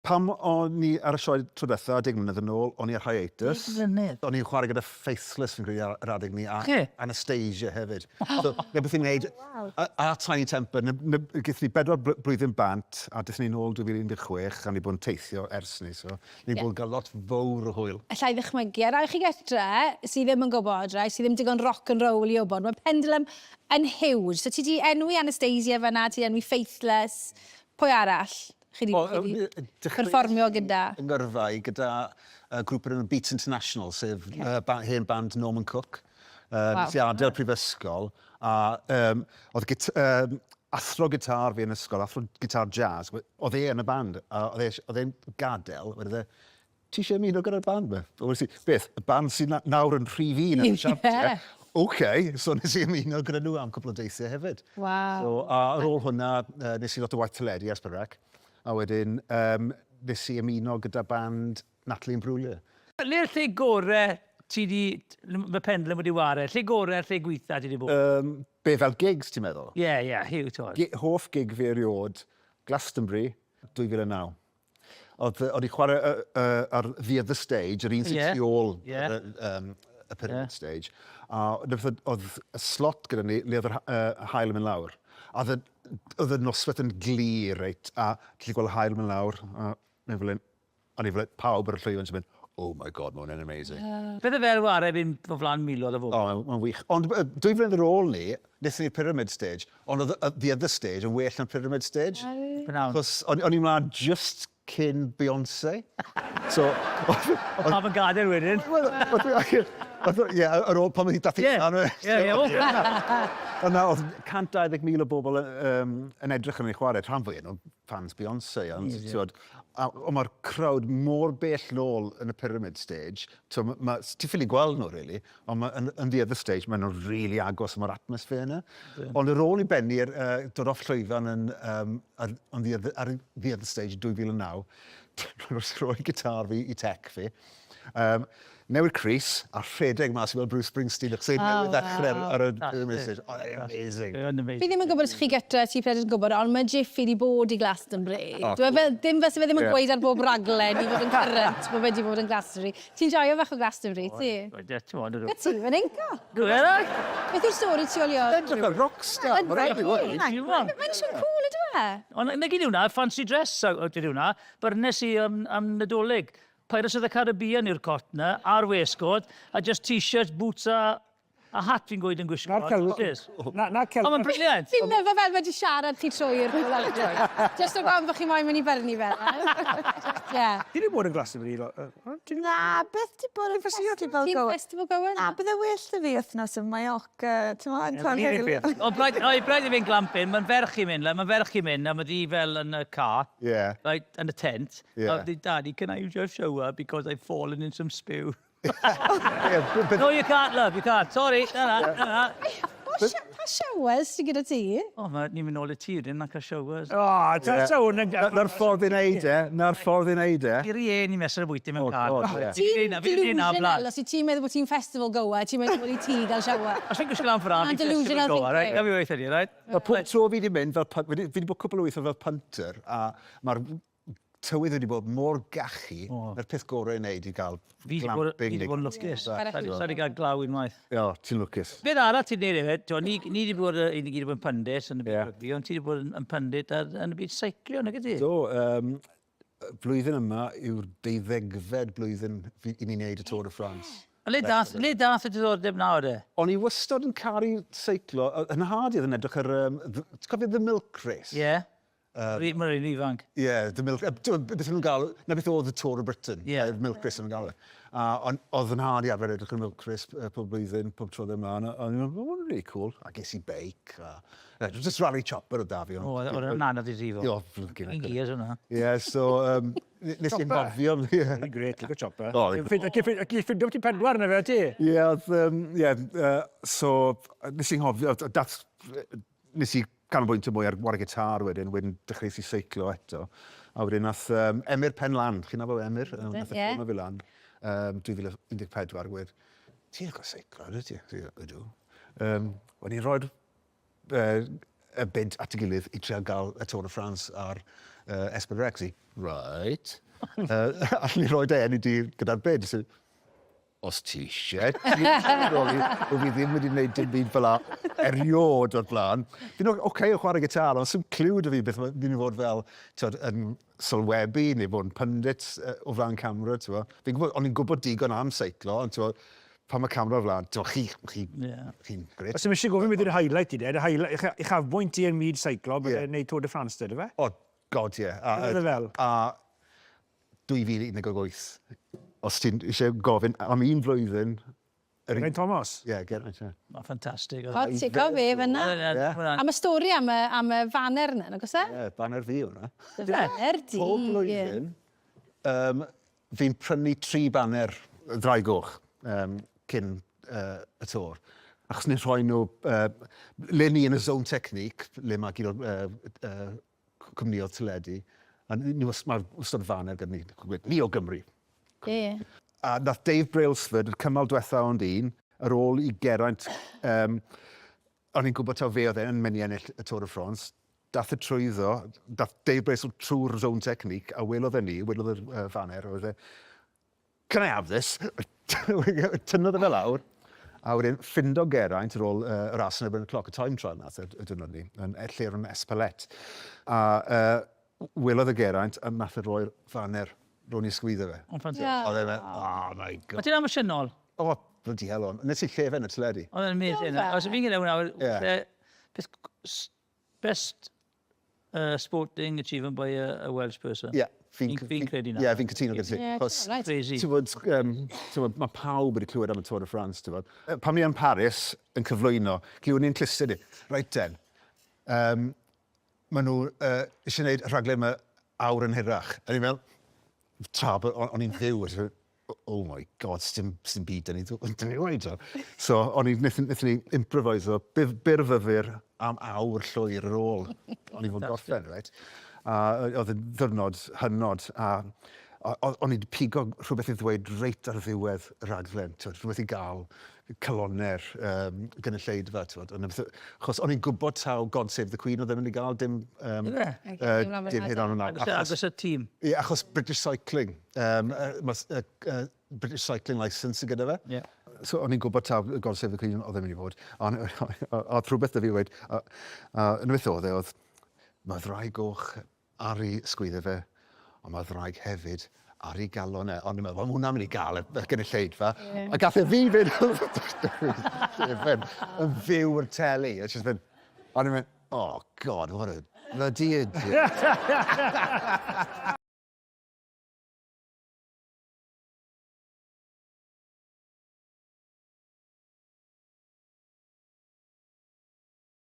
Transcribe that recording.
Pam o'n i ar y sioe tro diwetha, 10 mlynedd yn ôl, o'n i ar hiatus. 10 mlynedd? O'n i'n chwarae gyda Faithless, fi'n credu, ar yr adeg 'ny, a Chi? Anastasia hefyd. So, 'na beth ni'n neud, a, a Tiny Temper, na, na, gaethon ni bedwar blwyddyn bant, a daethon ni nôl 2016, a ni bod yn teithio ers 'ny, so ni yeah. bod yn cael lot fawr o hwyl. Alla i ddychmygu, a rai chi getre sydd ddim yn gwybod, rai sydd ddim digon rock and roll i wybod, mae Pendulum yn huge. So ti di enwi Anastasia fan'na, ti di enwi Faithless, pwy arall? Chi 'di chi 'di perfformio gyda? Yng ngyrfa i gyda uh, grŵp o'r enw Beats International, sef okay. uh, ba hen band Norman Cook. Uh, wow. Nes i adael prifysgol, a um, oedd git, um, athro gitar fi yn ysgol, athro gitar jazz, oedd e yn y band, a oedd e, oedd e'n gadael, wedodd e, ti eisiau ymuno gyda'r band 'ma? A wedes i, beth, y band sy'n nawr yn rhif un yn y siartiau? Yeah. OK, so nes i ymuno gyda nhw am cwpl o deithiau hefyd. Wow. So, a ar ôl hwnna, nes i lot o waith teledu S4C, a wedyn um, nes i ymuno gyda band Natalie Imbruglia. Ble yw'r lle gore ti di, mae Pendulum wedi ware, lle gore a'r lle gweitha ti di bod? Um, be fel gigs, ti'n meddwl? Ie, yeah, ie, yeah, Hugh, ti'n Hoff gig fi erioed, Glastonbury, 2009. Oedd, o'n i'n chwarae uh, uh, ar The Other Stage, yr un sy'n yeah. tu ôl yeah. y, um, y Pyramid yeah. Stage. A oedd, oedd y slot gyda ni le oedd yr uh, haul yn mynd lawr. A oedd oedd y noswaith yn glir, reit, a ti'n gweld y haul yn mynd lawr, a neu fel un, a ni fel pawb ar y llwyfan sy'n mynd, oh my god, mae hwnna'n amazing. Yeah. Beth y fel ware fi'n o flaen miloedd o bobl? Oh, mae'n wych. Ond dwy flynedd ar ôl ni, wnaethon ni'r Pyramid Stage, Ond oedd y The Other Stage yn well na'r Pyramid Stage. Pnawn. Achos o'n o'n i mlaen just cyn Beyoncé. So... Oedd pawb yn gadael wedyn. Wel, oedd ie, ar ôl pan oedd hi dath hi allan. Ie, ie, ie. Ond na, oedd 120,000 o bobl um, yn edrych yn ei chwarae, rhan fwyaf nhw'n fans Beyoncé, ond yeah, yeah. a, ond mae'r crowd mor bell nôl yn y Pyramid Stage, ti'n ma, ti ffili gweld nhw, really, Ond ma' yn yn the other stage, maen nhw'n rili agos, a ma'r atmosphere yna. Ond ar ôl i bennu ar, uh, dod off llwyfan yn, um, ar, on the other, ar the other stage 2009, rhoi gitar fi i tech fi, um, newid crys a rhedeg mas i weld Bruce Springsteen achos oh, newydd ddechrau ar, ar y pyramid stage. Oh, amazing. Amazing. Fi ddim yn gwybod os chi gytre, ti Fred yn gwybod, ond mae Jiffy wedi bod i Glastonbury. Oh, Dwi e fel, dim fel fe ddim yn yeah. gweud ar bob raglen i fod yn current bod fe wedi bod yn Glastonbury. Ti'n joio fach o Glastonbury, ti? Ie, ti'n modd, ydw. Be ti, fe'n enco? Dwi e, rhaid? Beth yw'r stori tu ôl i o? Edrych fel rockstar, mae'n rhaid i weud. Mae'n swn cool, ydw e? Ond na gyd hwnna, fancy dress ydy hwnna. Byrnes i am, am Nadolig. Pirates of the Caribbean yw'r cot na, a'r waistcoat, a just t-shirt, boots a A hat fi'n gweud yn gwisgo. Na'r celwydd. Na, na celwydd. Ond mae'n brilliant. Fi'n lyfo fel mae 'di siarad chi trwy'r polaroid. Jyst o gofn bod chi moyn mynd i byrnu fel. Ie. Ti 'di bod yn Glastonbury lo- yy Na, byth 'di bod yn festival Ti'n festival goer? Na, bydde well 'da fi wythnos ym Mallorca, t'mod, O, braidd, oi, braidd i fynd glamping, mae'n ferch i'n mynd, like, mae'n ferch i'n mynd, a mae di fel yn y car, Ie. right, yn y tent. Ie. A di, Daddy, can I use your shower because I've fallen in some spew. Yeah, No, you can't, love, you can't. Sorry, na, na, na, na. Pa showers sydd gyda ti? O, ma, ni'n mynd nôl i tŷ wedyn a cael showers. O, ta sa hwn yn... Na'r ffordd i wneud e, na'r ffordd i wneud e. I'r i ni mesur y bwyty mewn Oh, car. God, ie. Ti'n delusional, os wyt ti'n meddwl bod ti'n festival goer, ti'n meddwl bod i ti gael shower. Os fi'n gwisgo lan ffordd, fi'n festival goer, right? Na fi weithio di, right? Mae pob tro fi wedi mynd fel, fi wedi bod cwpl o weithiau fel punter, a mae'r tywydd wedi bod mor gachu, oh. mae'r peth gorau i wneud i gael glamping. Fi wedi bod yn lwcus. Sa wedi cael glaw unwaith. O, ti'n lwcus. Beth arall ti'n neud hefyd, t'wo, ni, ni wedi bod, ni wedi bod yn pundit yn y byd yeah. rygbi, ond ti wedi bod yn, yn pundit ar, yn y byd seiclio, nag ydy? Do, um, blwyddyn yma yw'r deuddegfed blwyddyn i ni wneud y Tour de France. A le dath, le dath y diddordeb na o de? O'n i wastad yn caru seiclo, yn nhad i oedd yn edrych ar, um, ti'n cofio The Milk Race? Ie. Yeah. Uh, Mae'n rili ifanc. Ie, yeah, the milk... Beth nhw'n gael... Na beth oedd y Tour of Britain. Ie. Yeah. Milk Race yn gael. E. A on, oedd yn nhad i arfer edrych ar Milk Race uh, pob blwyddyn, pob tro ddim mlaen. A o'n i'n meddwl, oh, really cool. A ges i beic. A, yeah, just rally chopper o da fi. O, oedd yn anodd i ddifo. O, flygyn. Un gears hwnna. Ie, yeah, so... Um, nes i'n gofio. Mae'n gret, licio chopper. O, Ti'n ffindo ti pedwar na fe, ti? Ie, oedd... Ie, so, nes i'n nghofio, dath nes i canolbwyntio mwy ar ware gitar wedyn, wedyn dechreuais i seiclo eto. A wedyn nath um, Emyr Pen Lan, chi'n nabod Emyr? Um, nath e yeah. ffi fi lan, um, 2014, gwed, ti'n licio seiclo, ydw ti? Ydw. Um, wedyn i'n rhoi'r uh, y bid at ei gilydd i trio gael y Tour de France ar S4C. Right. Allwn ni roi dy enw di gyda'r bid? So, os ti eisiau. Ti'n sylweddoli bo' fi ddim wedi gwneud dim byd fel 'a eriôd o'r blaen. Fi'n o- ocê o chwarae gitâr, ond s'im cliw 'da fi beth ma' fi'n mynd i fod fel, t'wod, yn sylwebu neu bod yn pundit o flaen camera, t'mo'. Fi'n gwbod, o'n i'n gwbod digon am seiclo, ond t'mo', pan ma' camera o flaen, t'mo' chi, chi, chi'n grêt. Os 'im isie gofyn beth yw'r highlight ti de, dy highlight, uchafbwynt ti yn myd seiclo, bydde neud Tour de France de, dyfe? O, God, ie. A, Beth oedd e fel? A 2018. Os ti'n eisiau gofyn am un flwyddyn... Geraint Thomas? Ie, yeah, Geraint, ie. Yeah. Mae'n ffantastig. O, ti'n gwybod fe fyna. Yeah. Am y stori am y, am y faner yna, nag oes e? Ie, yeah, baner fi hwnna. Dy faner di. Pob blwyddyn, um, fi'n prynu tri baner ddraig goch um, cyn y Tour. Achos ni'n rhoi nhw... Le ni yn y zone technique, le mae gyd o'r cwmnïoedd teledu, a ni, ni, mae'r wastad faner gyda ni, ni o Gymru. Ie, ie. A nath Dave Brailsford, y cymal diwetha ond un, ar ôl i Geraint, um, o'n i'n gwybod taw fe oedd e yn mynd i ennill y Tour de France, dath e trwyddo, dath Dave Brailsford trwy'r zone technique, a welodd e ni, welodd yr faner, a oedd e, Can I have this? Tynnodd e fe lawr, a wedyn ffindo Geraint ar ôl y ras yn erbyn y cloc, y time trial nath e, y diwrnod ni, yn lle yn Espelette. A welodd e Geraint, a nath e roi'r faner rownd i ysgwyddo fe. Ond ffantastig. Oedd e'n mynd, oh my god. Oedd ti'n emosiynol? O, bloody hell on. Nes i llefen yn y teledu. Oedd e'n amazing. Os fi'n gyda hwnna, beth Best sporting achievement by a Welsh person. Ie. Fi'n fi credu na. Ie, fi'n cytuno gyda ti. Ie, right. Crazy. Ti'n bod, ti'n bod, mae pawb wedi clywed am y Tour de France, ti'n bod. Pan ni yn Paris yn cyflwyno, glywwn ni'n clustau ni. Right then, maen nhw eisiau gwneud rhaglen yma awr yn hirach. A ni'n meddwl, tra bod o'n i'n fyw, oh my god, sdim, sdim byd dyn ni, dyn ni weud o. So, o'n i, wnaethon ni improviso, byrfyfyr am awr llwyr ar ôl. O'n i fod gorffen, right? A oedd yn ddyrnod hynod, a o'n i wedi pigo rhywbeth i ddweud reit ar ddiwedd y rhaglen, twyd, rhywbeth i gael calonau'r gynulleidfa, twyd. Achos o'n i'n gwybod taw God Save the Queen oedd e'n mynd i gael, dim... Dim hyn o'n hwnna. Agos y tîm. Ie, achos British Cycling. Mae British Cycling Licence sydd gyda fe. Yeah. So o'n i'n gwybod taw God Save the Queen oedd e'n mynd i fod. Ond oedd rhywbeth da fi wedi... Yn beth oedd e, oedd mae ddraig goch ar ei sgwydde fe, ond mae ddraig hefyd ar ei galon e. Ond i'n meddwl, mae hwnna'n mynd i gael y gynulleidfa. Yeah. A gath e fi fynd yn fyw o'r teli. It's just been, o'n i'n mynd, oh God, what a bloody idiot.